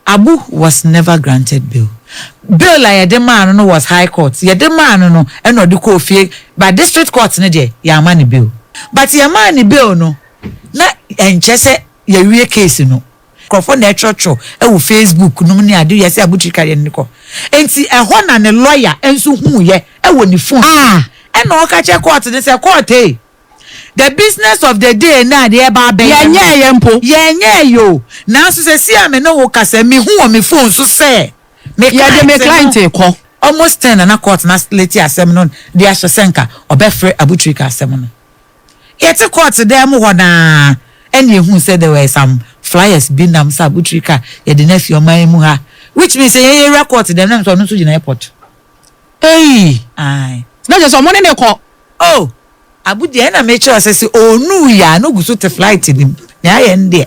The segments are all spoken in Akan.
Abu was never granted bail. Bail a yɛde maa no no was high court. Yɛde maa no no ɛna ɔde kɔɔ fie but district court no deɛ yɛamma no bail. But yɛmaa no bail no na ɛnkyɛ sɛ yɛawie case no. Nkurɔfoɔ na ɛtwerɛtwerɛ wɔ Facebook nom ne ade yɛsɛ Abu Trica yɛde no kɔ. Nti ɛhɔ na ne lawyer nso huiɛ wɔ ne phone so ɛna ɔka kyerɛ court no sɛ court ei, The business of the day no a deɛ ɛba abɛyɛ no, Yɛnyɛɛyɛ mpo. Yɛnyɛɛyɛ o. Nanso seesei a me ne wo kasa yi, mehu wɔ me phone so sɛ me Yɛde me client no, client rekɔ. Almost 10 na na court no aslate asɛm no de ahyɛ sɛ nka ɔbɛfrɛ Abu Trica asɛm no. Yɛte court dan mu hɔ no ara ɛna yɛhuu sɛ there were some flyers bi nam sɛ Abu Trica yɛde no afi ɔman yi mu ha which means sɛ yɛn yɛwura court dan mu na sɛ ɔno nso gyina airport. Ei! Aye. Na kyerɛ sɛ ɔmo ne no rekɔ. Oh! Abu deɛ ɛna mekyerɛ wo sɛ sɛ ɔnuu yɛ a na ɔgu so te flight no mu. Nea ayɛ no deɛ.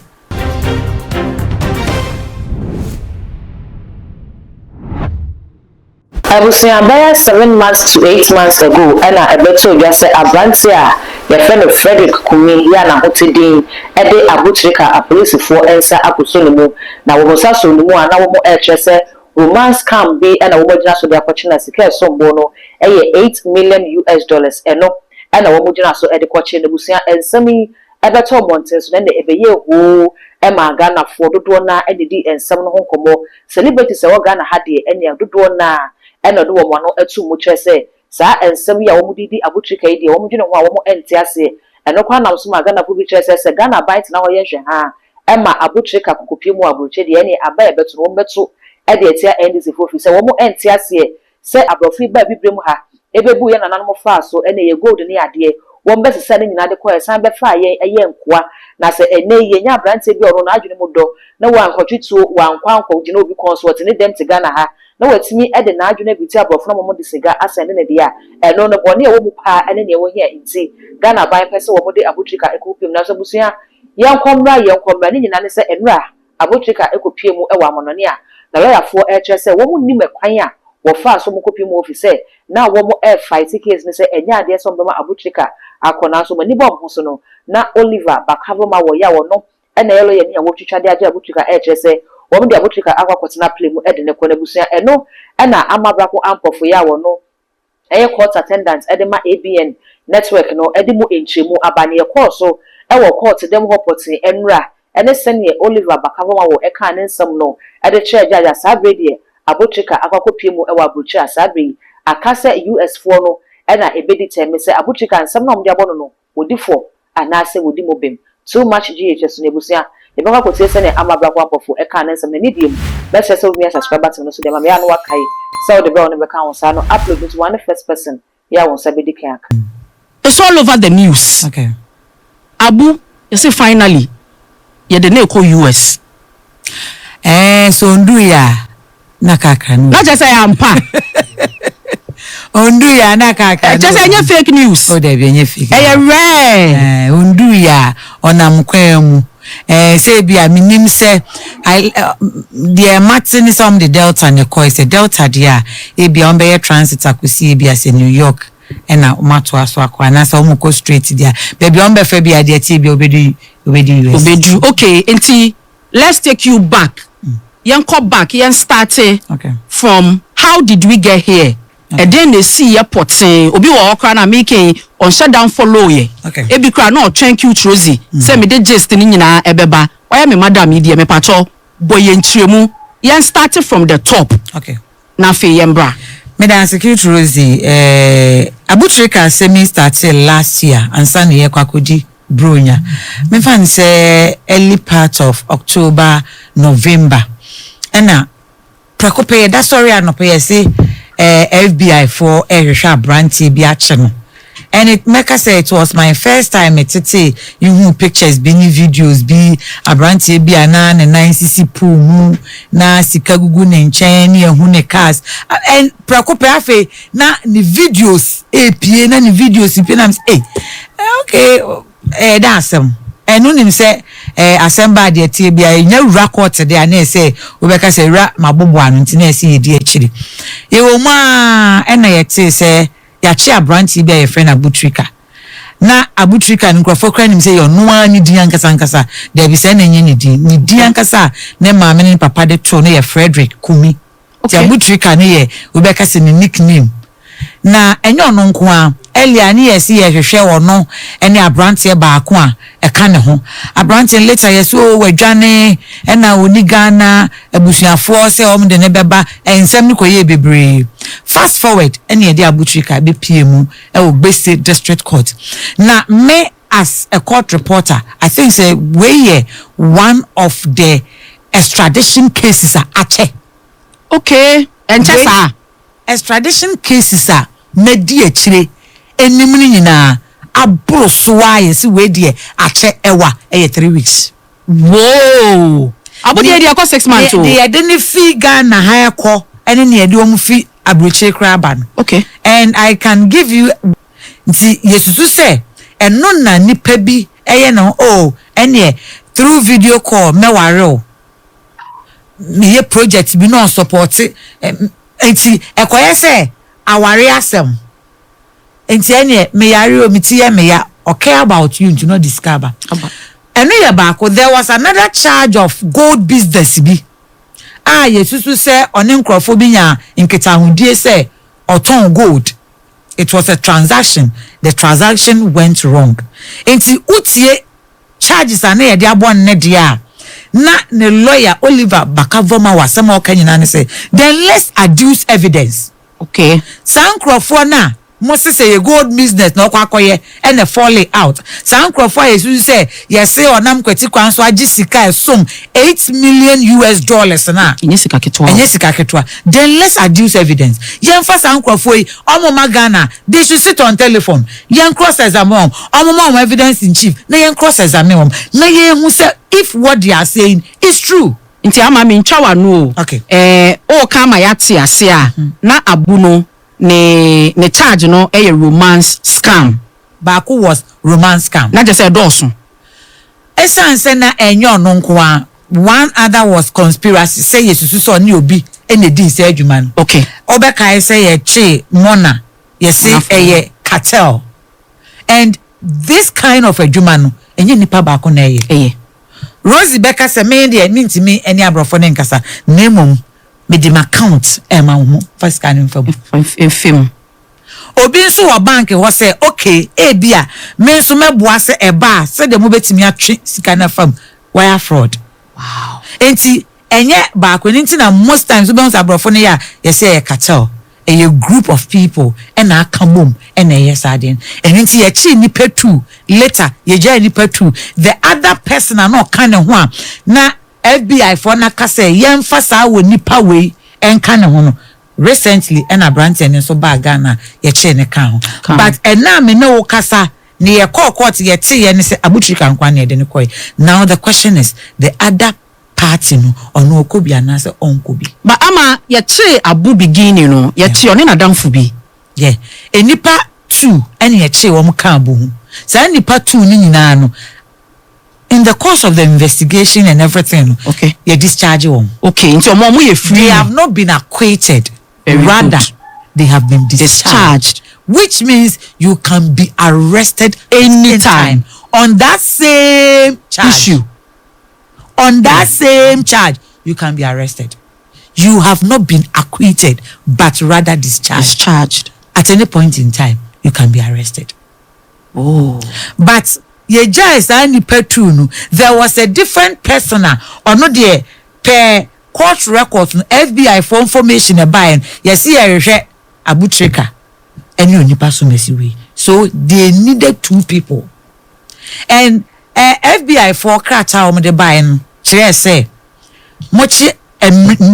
Abusua, bɛyɛ 7 months to 8 months ago na ɛbɛtɔɔ dwa sɛ aberanteɛ a yɛfrɛ no Frederick Kumi yi a n'ahote din de Abutrika apolisifoɔ nsa akɔsɔ ne mu. Na wɔn nsa sɔɔ ne mu a na wɔrekyerɛ sɛ romance scam bi na wɔagyina so de akɔkye no a sika a ɛsom bo no yɛ 8 million US dollars. Ɛno na wɔgyina so de kɔkyee no. Abusua, nsɛm yi bɛtɔɔ mmɔnten so na ɛnna ɛbɛyɛɛ hoo maa Ghanafoɔ dodoɔ no ara na ɛdii nsɛm no ho nkɔmmɔ. Celebrities a ɛwɔ Ghana ha deɛ, ɛnneɛ dodoɔ no ara na wɔde wɔn ano ato mu kyerɛ sɛ saa nsɛm yi a wɔde redi abotrika yi deɛ, wɔdwene ho a wɔnte aseɛ. Ɛno koraa nam so maa Ghanafoɔ bi kyerɛ sɛ, sɛ Ghana aban tena hɔ yɛ nhwɛhaa ma abotrika kɔkɔpue mu wɔ aburokyire deɛ, ɛnneɛ aba a ɛbɛto no, wɔbɛto de atia NDC foɔ firi sɛ wɔnte aseɛ Sɛ abrɔfo yi baa abibirem ha bɛbuu yɛn nananom faa so ne yɛn gold ne adeɛ, wɔn bɛsesaa ne nyinaa de kɔɛ san bɛfaa yɛn yɛɛ nkoa. Na sɛ ɛnnɛ yi yɛnya abranteɛ bi a ɔno n'adwene mu dɔ na wankɔtwe tuo, wankɔ ankɔ gyina obi kɔn so, ɔte ne dɛm te Ghana ha na watumi de n'adwene abiti abrɔfo no ama wɔde sika asɛnde no deɛ a, ɛno no bɔne a ɛwɔ mu paa ne nea ɛwɔ he a nti Ghana aban pɛ sɛ wɔn de abotrika kɔpem. Nanso abusua yɛnkɔ mmra yɛnkɔ mmra ne nyinaa ne sɛ nnora Abotrika kɔpuee mu wɔ amannɔne a na lɔyafoɔ rekyerɛ sɛ wɔn nnim ɛkwan a wɔfaa so wɔkɔpue mu hɔ efisɛ na wɔn refight case no sɛ ɛnyɛ adeɛ sɛ wɔbɛma Abotrika akɔ nanso wɔn ani bɔ wɔn ho so no na Oliver Barker-Vormawor yi a ɔno na ɛyɛ lɔyani a wɔretwitwa de agye Abotrika rekyerɛ sɛ wɔn de Abotrika akɔ akɔtena plane mu de no kɔ n'abusua ɛno na ama Brako Ampofo yi a ɔno ɛyɛ court attendant de ma ABN network no de mu nkyerɛmu aba. Nea ɛkɔɔ so wɔ kɔɔte dɛm hɔ pɔtee nnora ne sɛdeɛ Oliver Barker-Vormawor kaa ne nsɛm no de kyerɛɛ judge a saa berɛ deɛ Abotrika akɔ akɔpue mu wɔ aburokyire a saa berɛ yi aka sɛ US foɔ no na ɛbɛditɛme sɛ Abotrika nsɛm no a wɔde abɔ no no wɔdi fɔ anaasɛ wɔdi mu bem. Too much GH so no abusua, yɛbɛkɔ akɔtie sɛnea Ama Brako Ampofo kaa ne nsɛm no anidie mu. Mɛsrɛ sɛ womia subscribe button no so de ama me a na woakae sɛ wode bell no bɛka ho saa no upload nti woane first person yɛ a wo nsa bɛdi kan aka. It's all over the news. Okay. Abu, yɛse finally yɛde no rekɔ US. Ɛɛ sɛ ɔnduruiɛ a na kakra no. Na kyerɛ sɛ ɛyɛ ampa. Ɔnduruiɛ a na kakra no. Kyerɛ sɛ ɛnyɛ fake news. Oh dabi ɛnyɛ fake. Ɛyɛ rare. Ɛɛ ɔnduruiɛ a ɔnam kwan mu. Ɛɛ sɛ ebi a menim sɛ I deɛ mate ne sɛ wɔn de Delta na ɛkɔɛ sɛ Delta deɛ a ebi a wɔn bɛyɛ transit akɔsi ebi a sɛ New York ɛna wɔn atoa so akɔ anaasɛ wɔn kɔ straight deɛ a baabi a wɔn bɛfa bi a deɛ ɛte bi a wɔbɛdu wɔbɛdu US. Obedu okay nti let's take you back yɛnkɔ back yɛn starte Okay. from how did we get here ɛdɛn na esii yɛ pɔtee obi wɔ hɔ koraa na meka yi ɔnhyɛ da nfollow yɛ Okay. ebi koraa na ɔtwɛn cute Rosie sɛ mede gist no nyinaa ɛbɛba wayɛ me madam yi deɛ mepakyɛw bɔ yɛn nkyerɛmu yɛn starte from the top Okay. na afei yɛn bra. Medaase cute Rosie eh, Abutrika asɛm yi startee last year ansa na yɛkɔ akɔdi Bronya. Memfa no sɛ early part of October, November ɛna prɛko pɛ yɛda sɔre anɔpa yɛse eh, FBI foɔ ɛrehwehwɛ abranteɛ bi akye no. And it mɛka sɛ it was my first time me tetee nhuu pictures bi ne videos bi abranteɛ bi a na ne nan sisi pool mu na sika gugu ne nkyɛn ne yɛhu ne cars and prɛko pɛ afei na ne videos epie na ne videos pie na me sɛ eh okay ɛyɛ dɛ asɛm ɛno nim sɛ eh, asɛm baa deɛ teɛ bia ɛnya wura court deɛ a na ɛsɛ wobɛka sɛ wura maboboa ano nti na ɛsɛ yɛdi akyire yɛwɔ mu a ɛna yɛtee sɛ Yɛakye aberanteɛ bi a yɛfrɛ no Abu Trica. Na Abutrika no, nkurɔfoɔ koraa nim sɛ yɛ ɔno ara ne din ankasa ankasa. Daabi, sɛ na ɛnyɛ ne din. Ne din ankasa a ne maame ne ne papa de too no yɛ Frederick Kumi. Nti Abutrika no yɛ, wobɛka sɛ, ne nickname. Na ɛnyɛ ɔno nko ara. Earlier ne yɛsi yɛhwehwɛ ɔno ne aberanteɛ baako a ɛka ne ho. Aberanteɛ no, later yɛsɛ o wadwane, ɛna ɔni Ghana, abusuafoɔ sɛ wɔn de ne bɛba. Nsɛm no kɔyɛɛ bebree. Fast forward, ɛna yɛde Abutrika bɛpie mu ɛwɔ Gbese District Court. Na me as a court reporter, I think sɛ wei yɛ one of the extradition cases a akyɛ. Okay, ɛnkyɛ saa. Extradition cases a madi akyire anim no nyinaa aboro so a yɛsi wei deɛ akyɛ ɛwa ɛyɛ 3 weeks. Whoa, abodeɛ deɛ ɛkɔ 6 months o. Deɛ yɛde ne fi Ghana ha ɛkɔ ɛne ne yɛde wɔn fi aburokyire koraa ba no. And I can give you, nti yɛsusu sɛ ɛno na nipa bi ɛyɛ no oh, ɛneɛ through video call mɛware o, meyɛ project bi na ɔsupport. Nti ɛkɔyɛ sɛ aware asɛm, nti ɛneɛ meyare o, me ti yɛ meya, ɔcare about you, nti no discover. Ɛno yɛ baako. There was another charge of gold business bi a yɛsusu sɛ ɔne nkurɔfoɔ bi nya nkitahodie sɛ ɔtɔn gold. It was a transaction, the transaction went wrong. Nti utie charges a ne yɛde abɔ ne deɛ a, na ne lawyer Oliver Barker-Vormawor asɛm a ɔka nyinaa ne sɛ, then let's adduce evidence. Saa nkurɔfoɔ no a mo sɛ yɛ gold business na ɔkɔ akɔyɛ ɛna fall out, saa nkurɔfoɔ a yɛsusu sɛ yɛse ɔnam kwati kwan so agye sika ɛsom US$8 million na ɛnyɛ sika ketewa. Ɛnyɛ sika ketewa. Then let's adduce evidence. Yɛmfa saa nkurɔfoɔ yi, ɔmo ma Ghana, they should sit on telephone, yɛn cross examine wɔn, ɔmo ma wɔn evidence in chief na yɛn cross examine wɔn na yɛn hu sɛ if what they are saying is true. Nti ama mi ntwa wa no o. Ɔɔka ama yɛate ase a, na Abu no ne charge no ɛyɛ romance scam. Baako was romance scam. Na kyerɛ sɛ ɛdɔɔso. Ɛsiane sɛ na ɛnyɛ ɔno nko a, one other was conspiracy, sɛ yɛsusu sɛ ɔne obi ɛna edi nsɛ adwuma no. Ɔbɛkae sɛ yɛkye Mona, yɛse Monafo. Ɛyɛ cartel, and this kind of adwuma no, ɛnyɛ nipa baako na ɛyɛ. Ɛyɛ. Rosie bɛka sɛ me deɛ mentumi ne aborɔfo ne nkasa, na mmom mede m account ɛma wo ho fa sika no mfa mu. Mfim. Obi nso wɔ bank hɔ sɛ okay, ebi a me nso mɛboa sɛ ɛba a sɛdeɛ mobɛtumi atwe sika no afa mu, wire fraud. Nti ɛnyɛ baako ne nti na most times wobɛhu sɛ aborɔfo no yɛ a, yɛsɛ ɛyɛ cartel, ɛyɛ group of people ɛna aka bom ɛna ɛyɛ saa deɛ no. Ɛno nti yɛkyee nipa two, later yɛgyae nipa two. The other person a na ɔka ne ho a na FBI foɔ n'aka sɛ yɛmfa saa wɔ nipa wei ɛnka ne ho no, recently ɛna aberanteɛ no nso baa Ghana, yɛkyee ne ka ho. Ka ho. But ɛna me ne wo kasa ne yɛkɔɔ court, yɛte yɛ ne sɛ Abutrika nkwa ne yɛde ne kɔɛ. Now the question is, the other party no, ɔno ɔkɔ bi anaasɛ ɔnkɔ bi? Ba ama yɛkyee Abu beginning no, yɛkyee ɔne n'adamfo bi. Yɛ nipa two ɛna yɛkyee wɔn ka abo ho. Saa nipa two ne nyinaa no, in the course of the investigation and everything no, yɛ discharge wɔn. Okay, nti ɔmo yɛ free. They have not been acquitted. Very Rather, good. they have been discharged, Discharged. Which means you can be arrested anytime. On that same charge. Issue. On that same charge, you can be arrested. You have not been acquitted, but rather discharged. Discharged. At any point in time, you can be arrested. Oh. But yɛgyae saa nipa two no, there was a different person a ɔno deɛ, per court record no, FBI for information ɛbaeɛ no, yɛsi yɛrehwɛ Abutrika ɛne onipa so mɛsi wei, so they needed two people, and FBI for krataa a wɔde baeɛ no kyerɛ sɛ mokye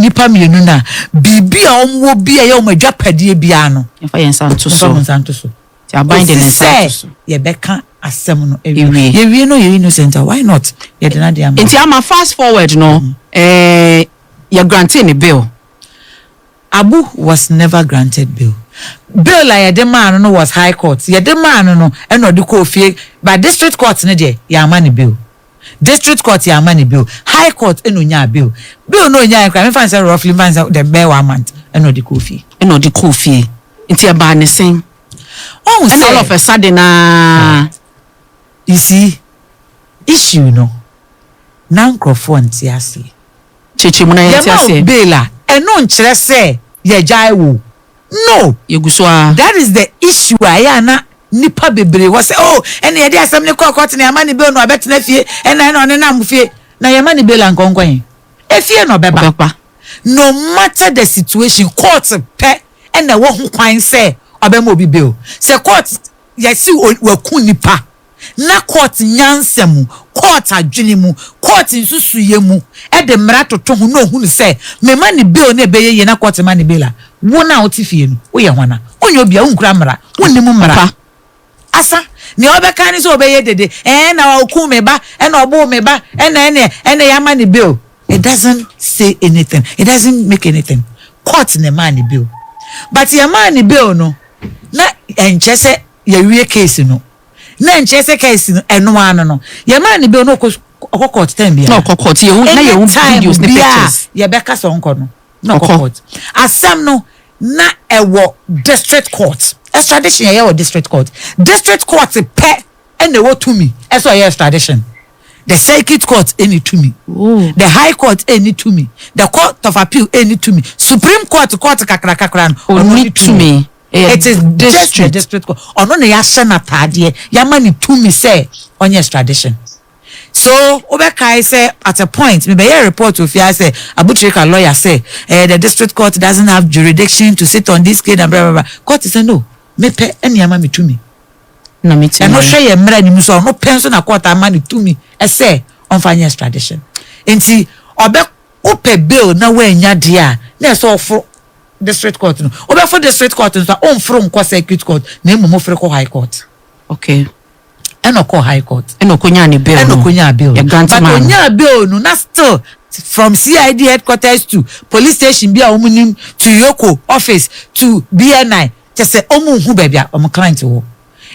nipa mmienu no a, biribi a wɔwɔ bi a ɛyɛ wɔn adwapadeɛ biara no, yɛmfa yɛn nsa nto momfa so. mo nsa nto so. Nti aban de ne Kosi nsa ato sɛ so. Yɛbɛka asɛm no Ewie. awie, yɛwie no, yɛ innocent a, why not yɛde no ade ama? Nti ama fast forward no, yɛ grante ne bail. Abu was never granted bail. Bail a yɛde maa no no was high court. Yɛde maa no no ɛna ɔde kɔɔ fie, but district court no deɛ, yɛama ne bail. District court yɛama ne bail, high court ɛna onyaa bail. Bail no onyaa kora, mefa n sɛ roughly, mefa n sɛ the bɛɛ one month ɛna ɔde kɔɔ fie. Ɛna ɔde kɔɔ fie. Nti ɛbaa ne sen. Ɔhu Ɛna all of sɛ a sudden naa. You see, issue no na nkurɔfoɔ nte aseɛ. Kyekye mu na yɛnte Yɛma wo aseɛ. bail a, ɛno nkyerɛ sɛ yɛgyae wo. No. Yɛgu so ara. That is the issue a ɛyɛ a na nnipa bebree wɔ sɛ, oh, ɛna yɛde asɛm no kɔɔ court na yɛama no bail na wabɛtena fie, ɛna ɔnenam fie. Na yɛma no bail a nka ɔnkɔ he? Efie na ɔbɛba. Ɔbɛba. No matter the situation, court pɛ na ɛwɔ ho kwan sɛ ɔbɛma obi bail. Sɛ court yɛse waku nipa na court nyansa mu, court adwene mu, court nsusuiɛ mu de mmara toto ho na ohunu sɛ mema no bail na ɛbɛyɛ yie na court ma no bail a, wo no a wote fie no, woyɛ hwana? Wonyɛ obi a wonkura mmara, wonnim mmara. Papa. Asa, nea ɔbɛka ne sɛ ɔbɛyɛ dede, ɛɛ na ɔkuu me ba, ɛna ɔboo me ba, ɛna ɛneɛ, ɛna yɛama no bail. It doesn't say anything, it doesn't make anything. Court na ɛmaa no bail. But yɛmaa no bail no, na ɛnkyerɛ sɛ yɛawie case no. Na ɛnkyerɛ sɛ case no, ɛno ara no no. Yɛmaa no bail na ɔkɔ ɔkɔ court time biara. Na ɔkɔ court, yɛhu, na yɛhu Anytime videos ne biara pictures. yɛbɛka sɛ ɔnkɔ no, na ɔkɔ Ɔkɔ. court. Asɛm no, na ɛwɔ district court. Extradition yɛyɛ wɔ district court. District court pɛ ɛna ɛwɔ tumi ɛsɛ ɔyɛ extradition. The circuit court ɛni tumi. Oh. The high court ɛni tumi. The court of appeal ɛni tumi. Supreme court, court kakra kakra no, ɔno Ɔnni ni tumi. Ɛyɛ It is just the district. district court. Ɔno na yɛahyɛ n'ataadeɛ, yɛama ne tumi sɛ ɔnyɛ extradition. So wobɛkae sɛ at a point mebɛyɛ report wɔ fie sɛ Abu Trica lawyer sɛ the district court doesn't have jurisdiction to sit on this case and blah blah blah. Court sɛ no, mepɛ ɛne ama me tumi. Na me tumi. Ɛno hwɛ yɛ mmerɛ anim so, ɔno pɛ nso na court ama ne tumi ɛsɛ ɔmfa nyɛ extradition. Nti ɔbɛ wopɛ bail na woanya deɛ a, na ɛsɛ ɔforo district court no. Wobɛfo district court nso a, ɔmforo nkɔ circuit court na mmom woforo kɔ high court. Ɛna ɔkɔ high court. Ɛna ɔkɔnya ne bail Ɛna no. ɔkɔnya bail. Yɛ grant But ma no. ɔnya bail no na still from CID headquarters to police station bi a wɔn nim to EOCO office to BNI, kyɛ sɛ wɔn nhu baabi a wɔn client wɔ.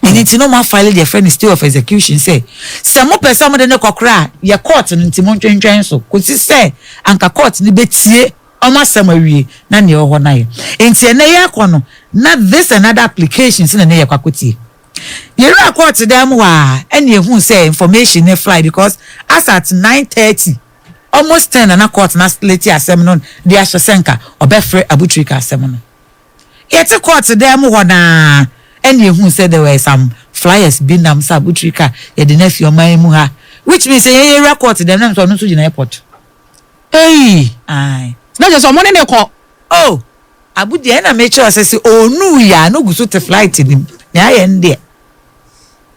Ɛni ti na wɔn afile deɛ fɛ no stay of execution sɛ mo pɛ sɛ mo de ne kɔ koraa yɛ court no, nti mo ntwentwɛn so kòsi sɛ anka court no bɛtie wɔn asɛm awie na nea ɛwɔ hɔ na yɛ. Nti ɛnɛ yɛ akɔ no na this and other applications na ne yɛ kɔ akɔtie. Yɛwura court dan mu hɔ a, ɛna ehu sɛ information ne fly because as at 9:30, almost 10, na court na late asɛm no de ahyɛ sɛ nka ɔbɛfrɛ Abu Trica asɛm no. Yɛte court dan mu hɔ naa ɛna ehu sɛ there were some flyers bi nam sɛ Abu Trica yɛde no afi ɔman mu ha, which means sɛ yɛn yɛwura court dan mu na ɔno nso gyina airport. Ei. Aye. Na kyerɛ sɛ ɔmo ne ne kɔ. Oh, Abu deɛ, ɛna mekyerɛ sɛ onu yɛ a no gu so te flight nim nea ayɛ n deɛ.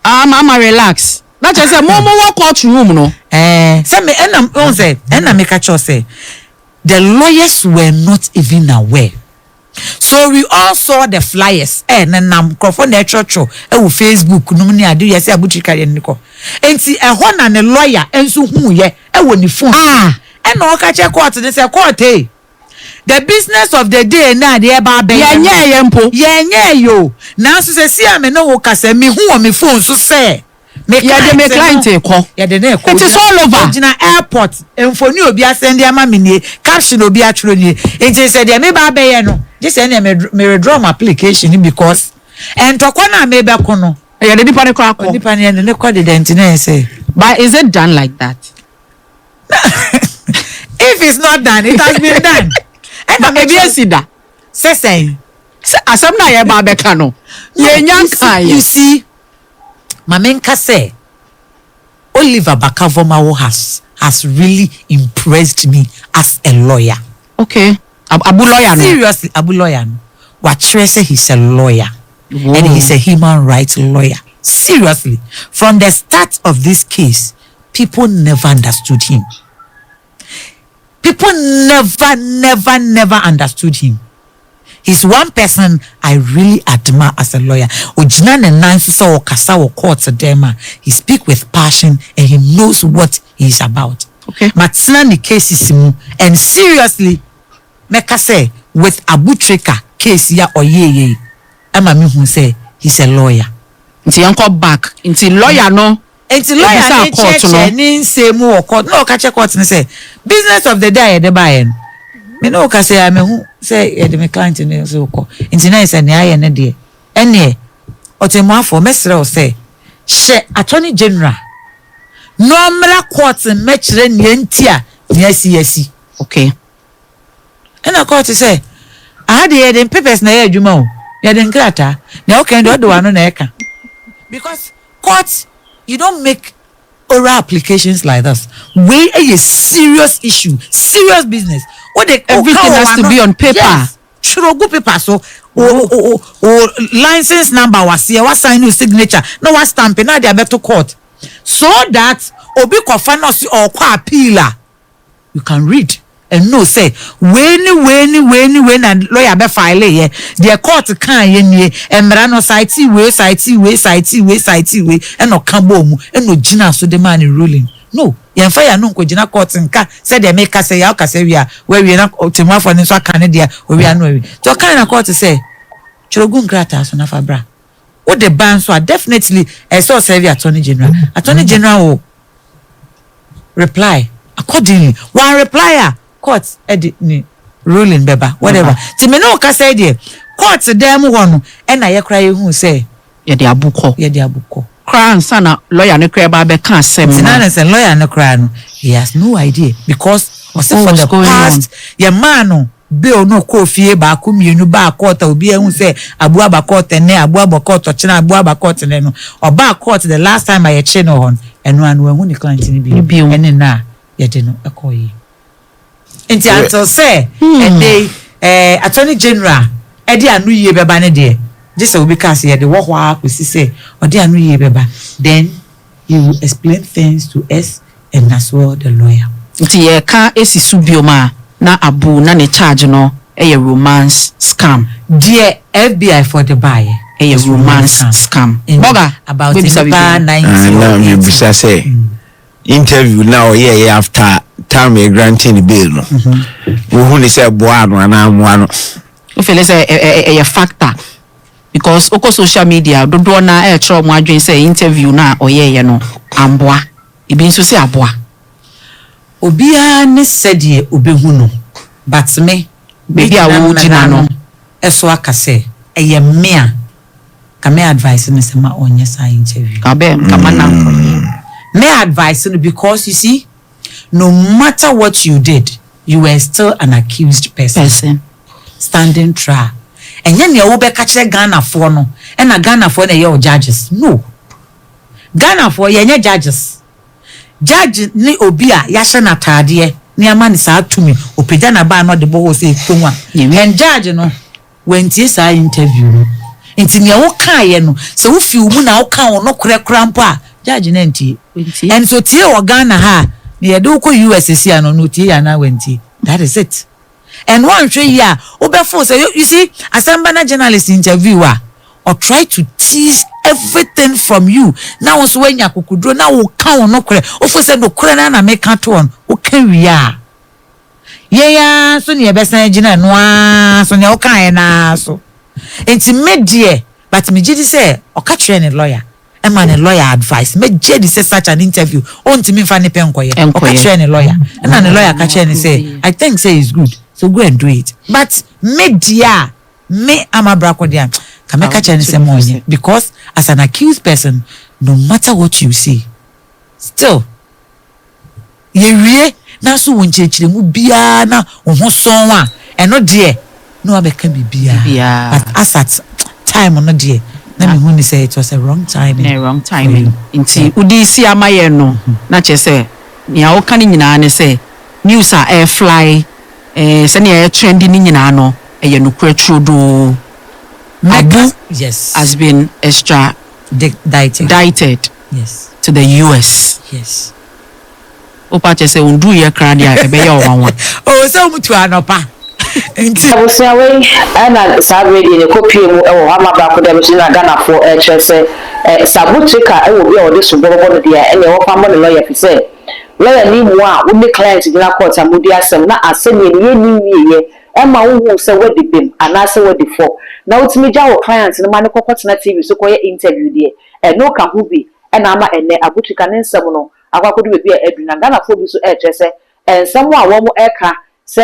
Ama relax. Na kyerɛ sɛ mo wɔ court room no. Ɛɛ, sɛ me ɛna ɔn sɛ ɛna meka kyerɛ sɛ the lawyers were not even aware, so we all saw the flyers ɛ nenam nkurɔfoɔ na ɛtwerɛtwerɛ ɛwɔ Facebook nom ne ade yɛ sɛ Abu Trica yɛ ne kɔ. Nti ɛhɔ na ne lawyer nso hu yɛ ɛwɔ ne phone. Ah. Ɛna ɔka kyerɛ court ne sɛ, court hey, the business of the day na adeɛ ɛba abɛyɛ. Yɛnyɛ yɛ mpo. Yɛnyɛ yi o, nanso sɛ si a me ne wo kasa, mi hu wɔ mi phone so sɛ me Yɛde me client client kɔ. Yɛde ne kɔ. It is all over. Ogyina airport, mfoni obi asɛnde ama mi nie, caption obi atwerɛ nie. Nti sɛ deɛ me ba abɛyɛ no gye sɛ ɛnna me withdraw my application because ntɔkwa no a me bɛko no. Yɛde nipa ne kɔ akɔ. Nipa no yɛde ne kɔ deda, nti na yɛ sɛ. But is it done like that? If it's not done, it has been done. Ɛna ebi esi da. Sɛ sɛn? Sɛ asɛm na yɛba abɛka no, yɛnya nka You yɛ. see, maame nka sɛ Oliver Barker-Vormawor has really impressed me as a lawyer. Okay, Abu lawyer no. Seriously, Abu lawyer no, wakyerɛ sɛ he's a lawyer and he's a human rights lawyer. Seriously, from the start of this case, people never understood him. People never, never, never understood him. He's one person I really admire as a lawyer. Ogyina ne nan so sɛ ɔkasa wɔ court dɛm a, he speak with passion and he knows what he is about. Matena ne cases mu and seriously, mɛka sɛ with Abu Trica case yi a ɔyɛɛ yɛ, ɛma mi hu sɛ he's a lawyer. Nti yɛn kɔ back, nti lawyer no. Nti lawyer Ebisa ne court no. kyerɛkyerɛ ne nsɛm mu wɔ court na ɔka kyerɛ court ne sɛ business of the day a yɛde baayɛ no, me ne ɔka sɛ amehu sɛ yɛde me client no nso kɔ, nti na yɛ sɛ nea ayɛ ne deɛ ɛneɛ. Ɔtɛmmuafoɔ, mɛsrɛ wo sɛ hyɛ Attorney General na ɔmmra court mmɛkyerɛ nea nti a nea asi asi. Ɛna court sɛ, aha deɛ yɛde papers na ɛyɛ adwuma o, yɛde nkrataa. Nea woka deɛ, ɔde w'ano na ɛka. Because court, you don't make oral applications like this. Wei ɛyɛ serious issue, serious business. Wode Everything has to be on paper. Yes. Twerɛ gu paper so, o license number waseɛ, wasign no signature na wa stamp na de abɛto court so that obi kɔfa na ɔsi ɔkɔ appeal a, you can read and know say wei ni, wei ni, wei ni, wei na lawyer bɛ file yɛ deɛ, court kan yɛ nie, mmara no cite wei, cite wei, cite wei, cite wei, ɛna ɔka bɔ mu, ɛna ogyina so de maa ne ruling no. Yɛnfa yɛn ano nkɔgyina court nka sɛdeɛ meka sɛ yɛ ɔkasa wie a, wawie na temafoɔ no nso aka ne deɛ owie ano awie. Nti ɔkan na court sɛ twerɛ gu nkrataa so nafa bra. Wode ba nso a, definitely ɛsɛ ɔserve Attorney General. Attorney General will reply accordingly. One reply a, court ɛde ne ruling bɛba, whatever. Ti me ne wo kasa yi deɛ, court dan mu hɔ no ɛna yɛkora yɛhu sɛ yɛde abo kɔ. Yɛde abo kɔ. Koraa nsa na lawyer no koraa ba bɛka asɛm nti na no. Ne sɛ lawyer no koraa no, he has no idea because ɔsɛ What for was the going past yɛ maa no bail no, kɔɔ fie baako mmienu baa court a, obi ehu sɛ abu aba court ɛnɛ, abu aba court ɔkyena, abu aba court ɛnɛ no, ɔbaa court the last time a yɛkye no hɔ no, ɛno ano ehu ne client no Ne bi bio. ɛne na yɛde no ɛkɔɔ yi. Nti until sɛ ɛnɛ Attorney General ɛde ano yie bɛba ne deɛ, gye sɛ obi kaa sɛ yɛde wɔ hɔ a kɔsi sɛ ɔde ano yie bɛba, then he will explain things to us and as well the lawyer. Nti yɛka esi so biom a, na abu na ne charge no ɛyɛ romance scam. Deɛ FBI foɔ de baayɛ ɛyɛ is romance scam. In bɔga about bebisa nipa biribi. 90 Ah, or na 80. mebisa sɛ interview na ɔyɛɛyɛ after time yɛ granting bail no, wohu ne sɛ boa no anaa mmoa no? Wofeel sɛ ɛyɛ factor because wokɔ social media dodoɔ na ɛɛkyerɛ ɔmo adwene sɛ interview no a ɔyɛɛyɛ no amboa, ebi nso sɛ aboa. Obiara ne sɛdeɛ obehu no, but me Baabi a megyina wogyina mmara no. Ɛso aka sɛ ɛyɛ me a, ka me advice no sɛ ma ɔnyɛ saa interview. Kabɛ kama na nkɔyɛ. Me advice no, because you see, no matter what you did, you were still an accused person, person standing trial. Ɛnyɛ nea wobɛka kyerɛ Ghanafoɔ no ɛna Ghanafoɔ na ɛyɛ o judges no. Ghanafoɔ yɛnyɛ judges. Judge ne obi a yɛahyɛ n'ataadeɛ ne ama ne saa tumi, opagya n'abaa na ɔde bɔ hɔ sɛ ekpom a Yɛwi. And judge no wɔntie saa interview no. Nti nea wokaeɛ no, sɛ wofi wo mu na woka wo no korakora mpo a, judge no antie. Wantie. And so tie wɔ Ghana ha a, na yɛde wokɔ US esi ano no, otie yɛ anaa wantie, that is it. And wɔnhwɛ yi a, wobɛfo sɛ you see, asɛmba na journalist interview a, or try to tease everything from you, na wo nso woanya akokoduro na woka wo nokorɛ, wofo sɛ nokorɛ no na meka to no, woka wie a, yɛn ara nso ne yɛbɛsan gyina no ara so nea wokaeɛ naa so. Nti me deɛ, but megye di sɛ ɔka kyerɛ ne lawyer, ɛma ne lawyer advice. Megye di sɛ such an interview, ɔntumi nfa ne pɛ nkɔyɛ. Nkɔyɛ. Ɔka kyerɛ ne lawyer, ɛna ne lawyer ka kyerɛ ne sɛ, "I think say it's good, so go and do it." But me deɛ a, me Ama Brako deɛ a, ka mɛka kyerɛ ne sɛ ma ɔnyɛ, because as an accused person, no matter what you say, still yɛwie nanso wɔ nkyerɛkyerɛmu biara na wo ho sɔn a, ɛno deɛ na wabɛka biribiara. Biribiara. But as at time no deɛ, na mehu ne sɛ it was a wrong timing. Na wrong timing. Nti wode si ama yɛn no, na kyerɛ sɛ nea woka no nyinaa ne sɛ news a ɛfly sɛnea ɛyɛ trendy no nyinaa no, ɛyɛ nokorɛ turodoo. Abu has been extradited extradited to the US. Wopa kyerɛ sɛ ɔnduruyɛ koraa deɛ a, ɛbɛyɛ ɔwanwa. Oh, sɛ wɔn tu anɔpa nti. Abusua, wei ɛna saa bere deɛ ne kɔpie mu ɛwɔ hɔ ama baako deɛ bɛso na Ghanafoɔ ɛkyerɛ sɛ Sabutrika ɛwɔ bi a wɔde so bɔbɔbɔ no deɛ, ɛnea wɔfa mmɔ ne lawyer, fi sɛ lawyer ni mu a wo ne client gyina court a modi asɛm na asɛm yɛ ne yɛnni wieɛ, ɛma wohu sɛ wadi bem anaasɛ wadi fɔ, na wotumi gya wɔ client no ma ne kɔkɔ tena TV so kɔyɛ interview deɛ, ɛno ka ho bi ɛna ama ɛnɛ Abutrika ne nsɛm no akɔ akɔdo baabi a ɛdu. Na Ghanafoɔ bi so ɛkyerɛ sɛ nsɛm a wɔn ɛka sɛ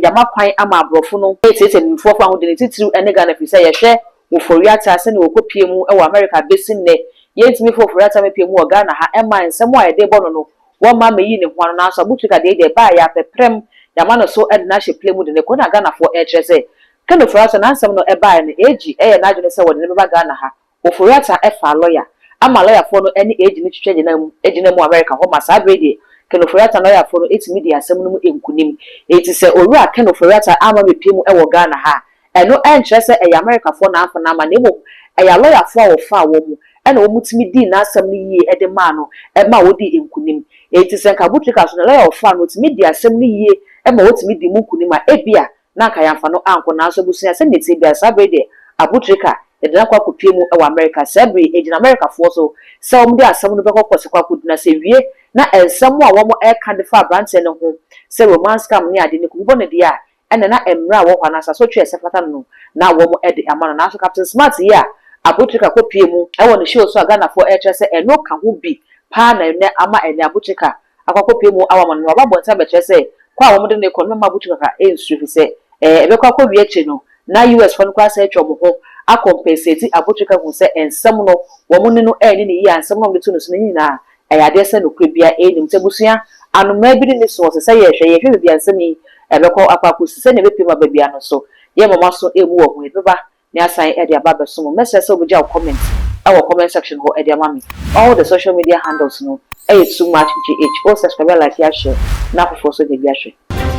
yama kwan ama aborɔfo no ɛtietie mmefoɔ fa ho de ne titiriw ɛne Ghana, fi sɛ yɛhwɛ Ofori-Atta sɛnea wɔkɔpie mu wɔ America bɛsi nnɛ, yɛntumi fa Ofori-Atta mepie mu wɔ Ghana ha ɛma nsɛm a yɛde bɔ no, wɔmma mɛyi ne ho ano. Nanso Abutrika deɛ ɛbaa yɛ apɛprɛm yɛama no so de no ahyɛ plane mu de ne kɔ, na Ghanafoɔ ɛrekyerɛ sɛ Ken Ofori-Atta n'asɛm no ɛbaeɛ no, AG ɛyɛ n'adwene sɛ wɔde ne bɛba Ghana ha. Ofori-Atta ɛfa lɔya ama lɔyafoɔ no ne AG no twitwa gyina mu America hɔ ma saa bere deɛ Ken Ofori-Atta lɔyafoɔ no etumi di asɛm no mu nkunim. Eti sɛ owura Ken Ofori-Atta ama mepie mu ɛwɔ Ghana ha, ɛno ɛnkyerɛ sɛ ɛyɛ Americafoɔ n'afa n'ama, na mmom ɛyɛ alɔyafoɔ a wɔfaa wɔn mu ɛna wɔn tumi di n'asɛm no yie ɛde maa no ɛma wɔdi nkunim. Eti sɛ nka Abutrika so na lɔya ɔfaa no otumi di asɛm no yie ɛma wɔtumi di mu nkunim a, ebia na nka yɛmfa no ankɔ. Nanso abusua, sɛnea tie bia, saa bere deɛ Abutrika yɛde no akɔ akɔpie mu wɔ America. Saa bere egyina Americafoɔ so sɛ wɔn de asɛm no bɛkɔ kɔsi kɔ akɔdina sɛ wie na nsɛm a wɔn ɛka de fa aberanteɛ no ho sɛ romance scam ne ade ne kubɔ no deɛ a, ɛna na mmerɛ a wɔ hɔ anaasɛ asotwe a ɛsɛ fata no na wɔn de ama no. Nanso Captain Smart yi a Abutrika kɔpie mu ɛwɔ ne show so a Ghanafoɔ ɛrekyerɛ sɛ ɛno ka ho bi paa na ɛnɛ ama ɛnɛ Abutrika akɔkɔpie mu awɔ ama no, waba abɔnten abɛkyerɛ sɛ kɔ a wɔn de ne kɔ no mɛma Abutrika ka ɛnsuro fi sɛ ɛbɛkɔ akɔwie akyire no na US fo no koraa sɛ atwa wɔn ho akɔmpensate Abutrika hu sɛ nsɛm no wɔn ne no ɛne ne yie a nsɛm no a wɔde to no so no nyinaa ɛyɛ adeɛ sɛ nokorɛ bia ɛnim sɛ busua anomaa bi ne ne so ɔsɛ sɛ yɛhwɛ baabi a nsɛm yi ɛbɛkɔ akɔ akɔsi, sɛnea ɛbɛpie mu aba bia no so yɛ mɔma so emu wɔ ho ɛbɛba ne asan ɛde aba abɛso mo. Mɛsrɛ sɛ wobɛgya wo comment ɛwɔ comment section hɔ ɛde ama me. All the social media handles no ɛyɛ Too Much GH. O subscribe, like, yɛ share na afoforɔ so nya bi ahwɛ.